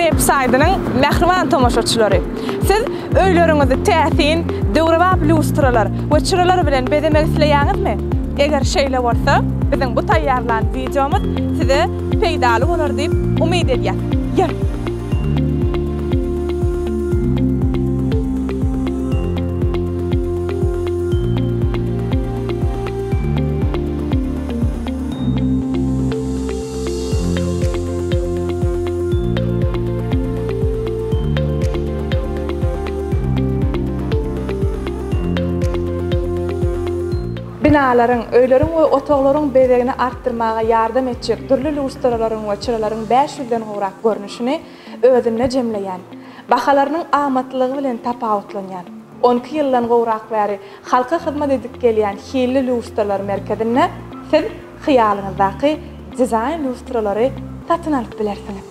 Web saýdynyň mähriban tomaşaçylary! Siz öýleriňizi täsin, döwrebap lýustralar we çyralar bilen bezemek isleýäňizmi? Eger şeýle bolsa, biziň bu taýýarlan wideomyz size peýdaly bolar diýip umyt edýäs. Gel! Binalaryň, öýleriň we otaglaryň bezegini artdyrmaga ýardam etjek dürli lýustralaryň we çyralaryň 500 den gowrak görnüşini özünde jemleýän, bahalarynyň amatlylygy bilen tapawutlanýan, 12 ýyldan gowrak bäri halka hyzmat edip gelýän Hilli lýustralar merkezinde siz hyýalyňyzdaky dizaýn lýustralary satyn alyp bilersiňiz.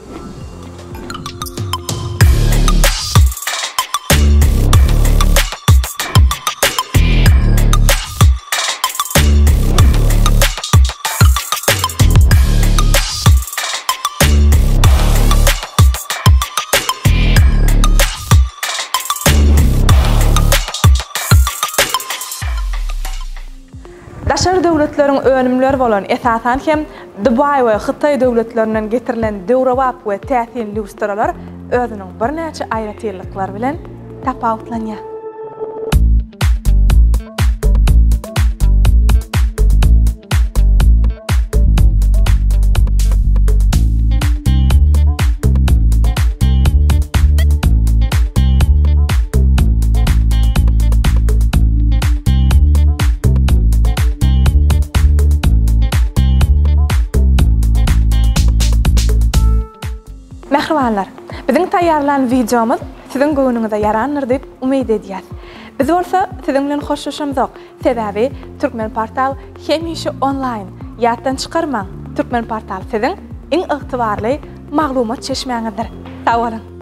Daşary döwletleriň önümleri bolan, esasan hem, Dubaý we Hytaý döwletlerinden getirilen döwrebap we täsin lýustralar özüniň birnäçe aýratynlyklary bilen tapawutlanýar. Mähribanlar, biziň taýýarlan wideomyz siziň göwnüňize ýarandyr diýip umyt edýäs. Biz bolsa siziň bilen hoşlaşamzok. Sebäbi Türkmenportal hemişe onlaýn. Ýatdan çykarmaň, Türkmenportal siziň iň ygtybarly maglumat çeşmäňizdir. Sag boluň!